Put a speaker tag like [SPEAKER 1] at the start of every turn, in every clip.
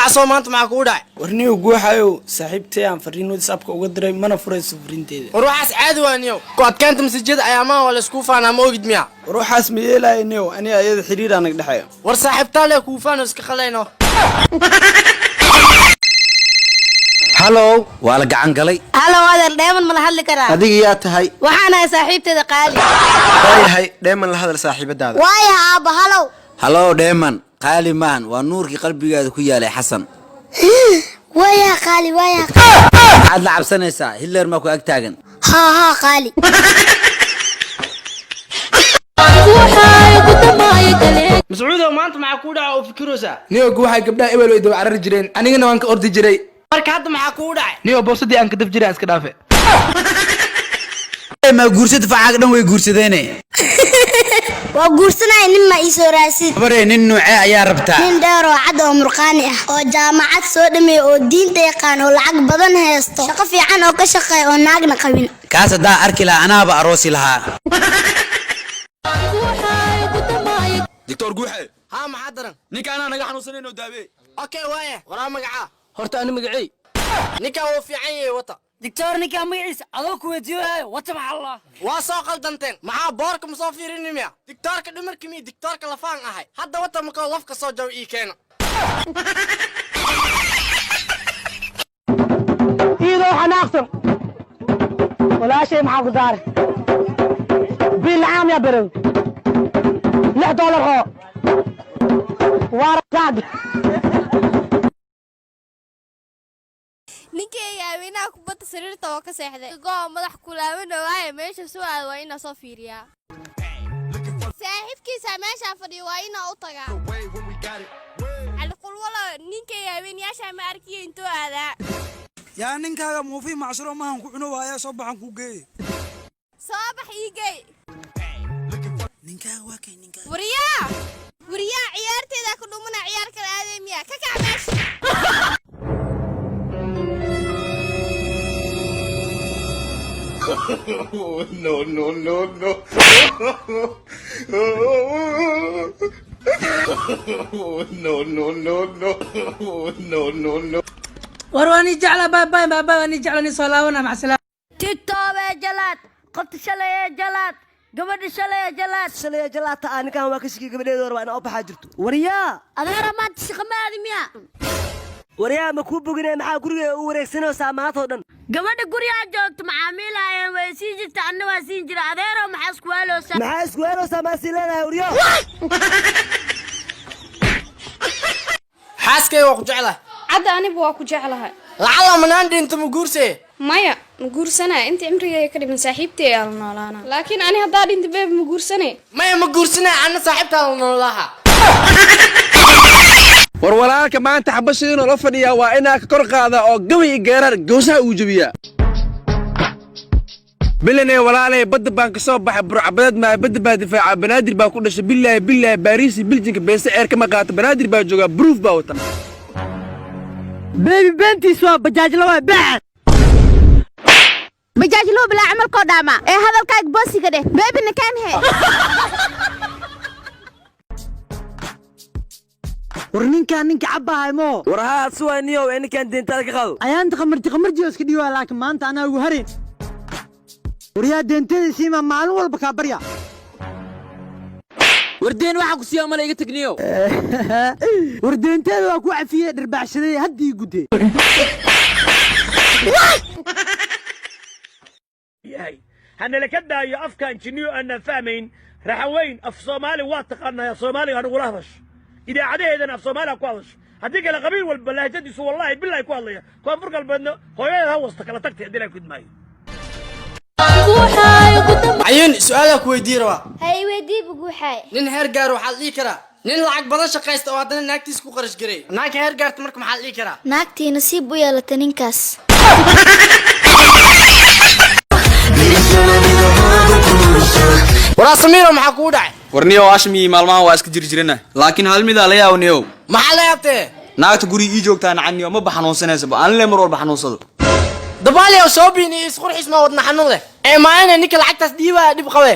[SPEAKER 1] Nacasoo, maanta maxaa kugu dhacay?
[SPEAKER 2] Warniyow guuxayow, saaxiibtay aan fariin WhatsAppka uga diray mana furayso fariinteeda.
[SPEAKER 1] War waxaas caadi waa niyow. Ku adkaanta masajada ayaa maan waa layskugu faanaa, ma ogid miya?
[SPEAKER 2] War waxaas ma yeelaya niyow, aniga ayada xiriir naga dhexeeyo.
[SPEAKER 1] War saaxiibtaa lee kuu faano, iska qalayno.
[SPEAKER 3] Hello, waa la gacan galay.
[SPEAKER 4] Hello adeer, Dheeman ma la hadli karaa?
[SPEAKER 3] Adiga yaa tahay?
[SPEAKER 4] Waxaan ahay saaxiibteeda Qaali.
[SPEAKER 3] Waayahay Dheeman, la hadal saaxiibadaada.
[SPEAKER 4] Waaya aabba, hello.
[SPEAKER 3] Hello Dheeman, Qaali maahan, waa nuurkii qalbigaada ku yaalay, Xasan.
[SPEAKER 4] Waaya Qaali, waaya.
[SPEAKER 3] Maxaad la cabsanaysaa? Hiller maa ku ag taagan?
[SPEAKER 4] Haa haa, Qaali.
[SPEAKER 1] Mascuudow, maanta maxaa kugu dhacay oo fikiraysaa?
[SPEAKER 5] Niyo guuxay, gabdhaha ebel way daba carari jireen, anigana waan ka ordi jiray.
[SPEAKER 1] Marka hadda maxaa kugu dhacay?
[SPEAKER 5] Niyo boorsadii aan ka daf jiray aan iska dhaafe.
[SPEAKER 3] Ma guursada? Facaaga dhan way guursadeene.
[SPEAKER 4] Waa guursanaya, nin ma ii soo raasid.
[SPEAKER 3] Habaree, nin nuucee ayaa rabtaa?
[SPEAKER 4] Nin dheer oo cad oo murqaani ah oo jaamacad soo dhameeya oo diinta yaqaan oo lacag badan haysto, shaqo fiican oo ka shaqeeya oo naagna qabin.
[SPEAKER 3] Kaas haddaa arki lahaa, anaaba aroosi lahaa.
[SPEAKER 6] Doctor Guuxe.
[SPEAKER 1] Haa, maxaa daran?
[SPEAKER 6] Ninka anaa naga xanuunsanayn oo daawee.
[SPEAKER 1] Okay, waaya. Waraa, magacaa?
[SPEAKER 7] Horta ani magacey?
[SPEAKER 1] Ninkan wuu fiican yahay, wata.
[SPEAKER 7] Doctor, ninkaa magaciisa adoo ku weydiiyohayo, wata maxaa la?
[SPEAKER 1] Waa soo qaldanteen. Maxaa boorka ma soo fiirini miya? Doctoorka dhimarka miya? Doctoorka lafaan ahay. Hadda wata, makoo lafka soo jaw ii keena.
[SPEAKER 7] Iidoo xanaaqsan, walaashay maxaa ku daaray? Biil la'aan yaa berow, $6 oo waarasaad.
[SPEAKER 8] Ninkayga haweenaha kubadda sariirta oo ka seexday, goo madax kulaamana waaye, meesha soo aad waa inaa soo fiiriyaa. Saaxiibkiisa meeshaa fadhiyo waa inaa u tagaa. Caliqulwalo, ninkayga haweenyaasha ma arkiyo, intuu aadaa?
[SPEAKER 9] Yaa ninkaaga muufi macsharo maahan ku cuno waaya, soo baxan ku geeye.
[SPEAKER 8] Soo bax, ii geey.
[SPEAKER 9] Ninkaaga waa kay ninkaaga.
[SPEAKER 8] Wariyaa, wariyaa, ciyaarteeda ku dhumana, ciyaar kale aaday miya? Ka kac meesha.
[SPEAKER 6] No, no, no, no. No, no, no, no. No, no, no.
[SPEAKER 7] War waa nii jeclaa, bye bye bye bye, waa nii jeclaa, nii soo laabana, macsalaam.
[SPEAKER 4] Titoobee jalaad, qofta shalay ee jalaad, gabadha shalay ee jalaad.
[SPEAKER 7] Shalay jalaata ah, ninkan waa ka shiki, gabadheeda hore waa inaa u baxaa jirto. Waryaa.
[SPEAKER 4] Adeera, maanta shaqa ma aadi miya?
[SPEAKER 7] Waryaa, ma kuu boginaya? Maxaa guriga u wareegsanaysaa maantoo dhan?
[SPEAKER 4] Gabadha gurigaa joogta macaamiilaayeen, way sii jirta, anna waa siin jira. Adeero, maxaa isku waaloosaa?
[SPEAKER 7] Maxaa isku weeloosaa maa sii leedahay, waryo?
[SPEAKER 1] Xaaskay, waa ku jeclahay.
[SPEAKER 8] Cadda, aniba waa ku jeclahay.
[SPEAKER 1] Lacala manaan dhinto, ma guursee?
[SPEAKER 8] Maya, ma guursanaya. Inta cimrigayga ka dhiman saaxiibtay ayaa la noolaana, laakiin ani haddaa dhinta, baby, ma guursanay?
[SPEAKER 1] Maya, ma guursanaya, anna saaxiibtaa la noolaha.
[SPEAKER 5] War walaalka maanta xabashiinoo la fadhiyaa waa inaa ka kor qaadaa oo gabay i geeraar gowsaha uu jebiyaa. Bilanee walaalay, badda baan ka soo baxay, burcabadeed maa, badda baa difaaca, Banaadir baa ku dhashay, bilaahi bilaahi, Baariisi Biljinka beese ceer kama qaato, Banaadir baa joogaa, bruuf baa wata.
[SPEAKER 7] Baby, beentiis waa bajaajla, waa baac.
[SPEAKER 8] Bajaajluu bilaa camalkoo dhaama ee hadalkaaga boosiga dheh. Baby, ninkaan he.
[SPEAKER 7] War ninkaan ninka cabbahay moo?
[SPEAKER 10] War haa, suwaa niyow ee ninkaan deyntaada ka qaado.
[SPEAKER 7] Ayaanta qamarji qamarji oo iska dhiiwaa, laakiin maanta anaa ugu harin. Waryaa, deentada siimaa, maalin walba kaa barya.
[SPEAKER 10] War deen waxaa ku siiyaa mala, iga tagniyow.
[SPEAKER 7] War deenteeda waa ku cafiyey, dharbaaxshaday haddii gudde.
[SPEAKER 11] Yahay hanala ka daayo afkaan jinniyo aanan fahmayn. Raxaweyn af Soomaali waa taqaanaa, Soomaaliga hanugula hadasho, idaacadaheedana af Soomaaliga ku hadasho. Haddii kale qabiil walba lahjadiisu wallaahi bilahi ku hadlaya. Koonfur Galbeedna hooyadeed ha wasta kala tagtay haddii la kudmaayo.
[SPEAKER 1] Cayuun, su-aalaa ku weydii rabaa.
[SPEAKER 8] Hay, weydiiba guuxaay.
[SPEAKER 1] Nin heer gaar waxaa la dhihi karaa nin lacag badan shaqaysta oo haddana naagtiis ku qarash garay. Naagka heer gaarta marka maxaa la dhihi karaa?
[SPEAKER 4] Naagtii nasiib u yeelata ninkaas.
[SPEAKER 1] Waraa Samiiro, maxaa kugu dhacay?
[SPEAKER 6] Warniyow, ashmii maalmahan waa iska jiri jirana, laakiin hal midaa la yaab niyow.
[SPEAKER 1] Maxaa la yaabtee?
[SPEAKER 6] Naagta guriga ii joogtaa nacaniyo, maba xanuunsanaysa anle, mar walba xanuunsado.
[SPEAKER 1] Dabaaliyow, shoobin iyo isqurxis maa wadna xanuun leh ee maalina ninka lacagtaas dhiibaya dhib qabe.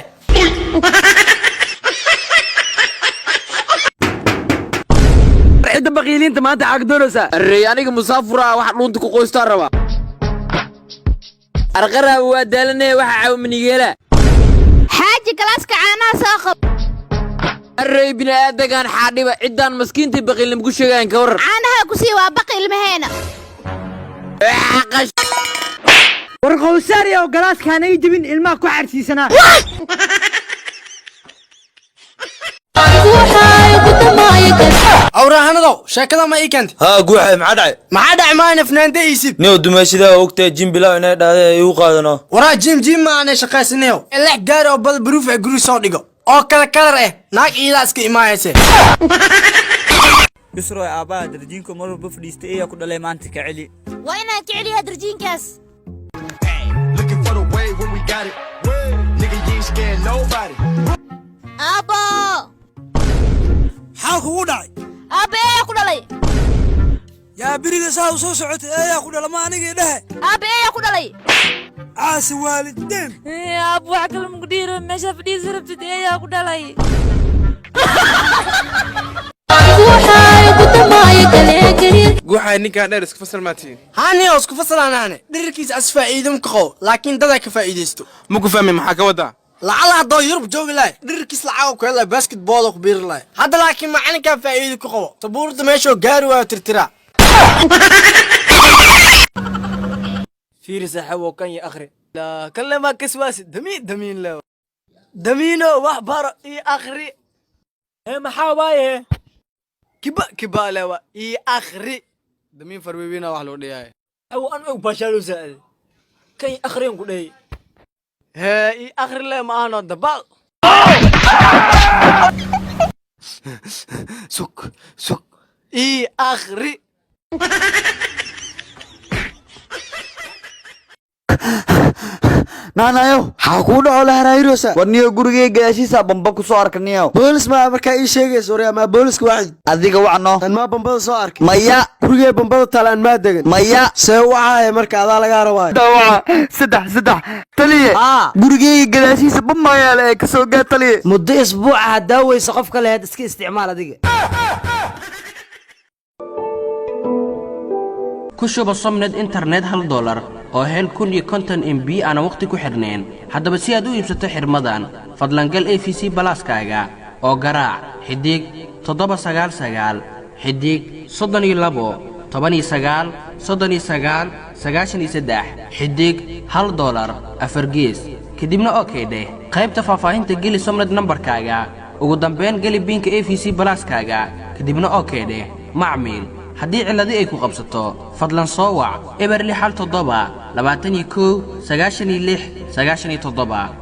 [SPEAKER 5] Cidda.
[SPEAKER 10] Baqiiliinta maanta xaag doonaysaa.
[SPEAKER 5] Arey, aniga musaafura waxa dhuunta ku qoystaa raba. Arqaraa waa daalanaya, waxa caawimanigeela.
[SPEAKER 8] Xaaji, galaaska caanaha soo qab.
[SPEAKER 5] Arey, bini'aadankan xaadhiba ciddaan maskiintii baqiilnimo ku sheegayan ka waran.
[SPEAKER 8] Caanaha ku sii, waa baqi ilmaheena.
[SPEAKER 7] War qowsaari oo galaaska hanaga jebin, ilmaha ku xarsiisanaa.
[SPEAKER 1] Awrahanadow, sheekada ma ii keentay?
[SPEAKER 12] Haa guuxa, maxaa dhacay?
[SPEAKER 1] Maxaa dhacay? Maayna fanaanda iisib.
[SPEAKER 12] Niyow, dumeeshidaa ogtahay jim bilow inay dhahday igu qaadano.
[SPEAKER 1] Waraa jim jim ma aanay shaqaysanayow. Lix gaari oo bal baruuf ee guri soo dhigo oo kala kalar eh, naag iidaa iska imaayayse.
[SPEAKER 13] Yusroy, aabbaha darjiinka mar walba fadhiistay eeyaa ku dhalay, maanta ka celi.
[SPEAKER 8] Waa inaan ka celiyaa darjiinkaas.
[SPEAKER 6] Looking for the way when we got it. Nigga, you ain't scared nobody.
[SPEAKER 8] Aabbo!
[SPEAKER 9] Maxaa kugu dhacay?
[SPEAKER 8] Aabbe, eeyaa ku dhalay.
[SPEAKER 9] Yaa beriga saa u soo socotay? Eeyaa ku dhala ma anigii dhehe?
[SPEAKER 8] Aabbe, eeyaa ku dhalay.
[SPEAKER 9] Caasi waalideen.
[SPEAKER 8] Aab, wax kale maku dhiiro, meesha fadhiisa rabtid, eeyaa ku dhalay.
[SPEAKER 5] Guuxay, ninkaan dheer isku fasal maatiin?
[SPEAKER 1] Haaniyo, isku fasalaanaane. Dhirirkiisa as faa'iido ma ka qabo, laakiin dadaa ka faa'iidaysto.
[SPEAKER 5] Ma ku fahmi, maxaa ka wadaa?
[SPEAKER 1] Lacala haddoo Yurub joogi lahay, dhirirkiis lacag ku heli, basketball ku biiri lahay. Hadda laakiin macalinkaa faa'iido ku qabo, sabuurada meeshoo gaari waayo tirtiraa.
[SPEAKER 10] Fiiri saaxiibow, kan iyo akhri. Laa kalle ma kaswaasi damiin damiin lewa. Damiino, wax baro, ii akhri. Ee maxaa waaye? Kiba kiba lewa, ii akhri.
[SPEAKER 1] Damiin farweyweyna wax loo dhiyaay.
[SPEAKER 10] Aw an og bashaalo saade. Kan ii akhriyan ku dhay. Hee, ii akhri le ma ahno dabaal. Suk suk, ii akhri.
[SPEAKER 7] Naanayo,
[SPEAKER 3] Maxaa kuu dhaco la haraayirosa? War niyo, gurigay gadaashiisa bamba ku soo arka niyow.
[SPEAKER 7] Boolis maa markaa ii sheegaysa? Waryaa, maa booliska wacid?
[SPEAKER 3] Adiga wacno.
[SPEAKER 7] Aan maa bambada soo arkay?
[SPEAKER 3] Maya.
[SPEAKER 7] Gurigay bambada taal aan maa degan?
[SPEAKER 3] Maya.
[SPEAKER 7] See wacaaye marka adaa lagaa rabaayo.
[SPEAKER 3] Dawaca saddex saddex taliye, gurigayga gadaashiisa bamba yaala ee kasoo gaa taliye.
[SPEAKER 10] Muddo isbuuca haddaa weyso qofka laheyd, iska isticmaal adiga.
[SPEAKER 14] Ku shuba Somnet internet $1 oo hel 1050 MB aanan waqti ku xidhnayn. Haddaba si aad u iibsato xirmadan, fadlan gal AVC Balaaskaaga oo garaac *799 *32 19 39 93 *$1 4 gees, kadibna okey dheh. Qaybta faahfaahinta geli Somnet nambarkaaga. Ugu dambayn geli biinka AVC Balaaskaaga, kadibna okey dheh. Macmiil, haddii cilladi ay ku qabsato, fadlan soo wac 0667 21 96 97.